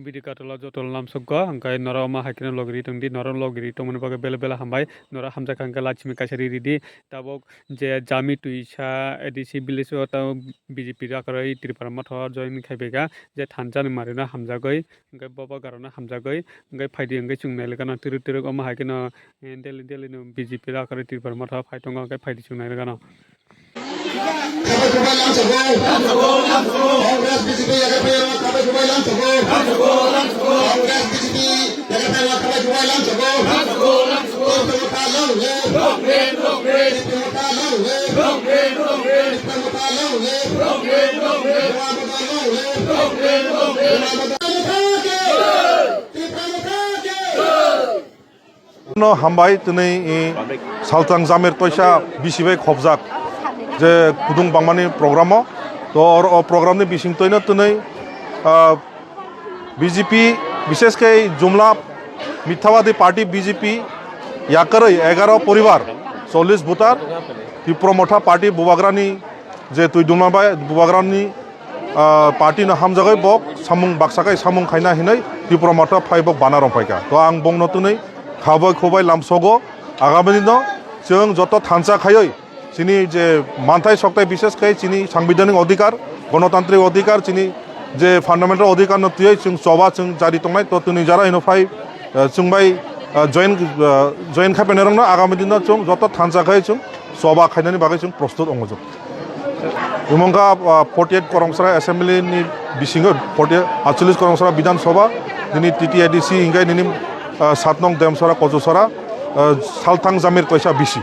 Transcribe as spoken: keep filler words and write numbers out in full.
Video katolo joto lamsokgo, hwnkhe norok omo hai kheno logiri tongdi, norok logiri tongmani bagwi bela bela hambai, norok hamjakha hwnkhe like simi kaisa ri ridi, tabuk je Jami Twisa A D C village o tabuk B J P rakarwi Tripura motha o join khaibaikha, je thansa ni marino hamjagwi, hwnkhe bobo garano hamjagwi, hwnkhe phaidi hwnkhe chwng nailagano twrwk twrwk omo hai kheno, eh, daily daily no B J P rakarwi Tripura motha o phai tongo, hwnkhe phaidi chwng nailagano. Kabai kubai lamsogo. Congress B J P yaga phaiyarok kabai kubai lamsogo. Congress B J P yaga phaiyarok kabai kubai lamsogo. Tipra motha long live. Tipra motha long live. Tipra motha long live. Tipra motha long live. Tipra motha long live. Tipra motha long live. No hambai twnwi, i, Salthang Jamir Toisa bisi bai khobjak je kudung bangmani program o. To oro o program ni bising twino twnwi, ah, B J P, bishesh khe Jumla Mithabadi Party B J P yakarwi egaro poribar, chollish voter, Tipra Motha Party bubagrani je twi duma bai bubagrani, ah, party no hamjagwi bok samung baksa khai samung khaina hinwi Tipra Motha phai bok bana rwphaikha. To ang bongno twnwi khabai khubai lamsogo, agami dino chwng joto thansa khaiwi chini je manthai sokthai bishesh khai chini sangbidhanik odhikar, gonotantrik odhikar, chini je fundamental odhikar no twiwi chwng choba chwng jari tongnai. To twnwi jara hino phai, ah, chwng bai, ah, join, ah, join khai painai rokno agami dino chwng joto thansa khai chwng choba khainani bagwi chwng prostut wngo chwng. Imongkha, ah, forty eight Korongsa Assembly ni bisingo forty eight, atchollish Korongsa Bidhan Sabha, nini T T A D C hingkai nini, ah, saat nong Demsara, Kochusara, ah, Salthang Jamir Toisa bisi.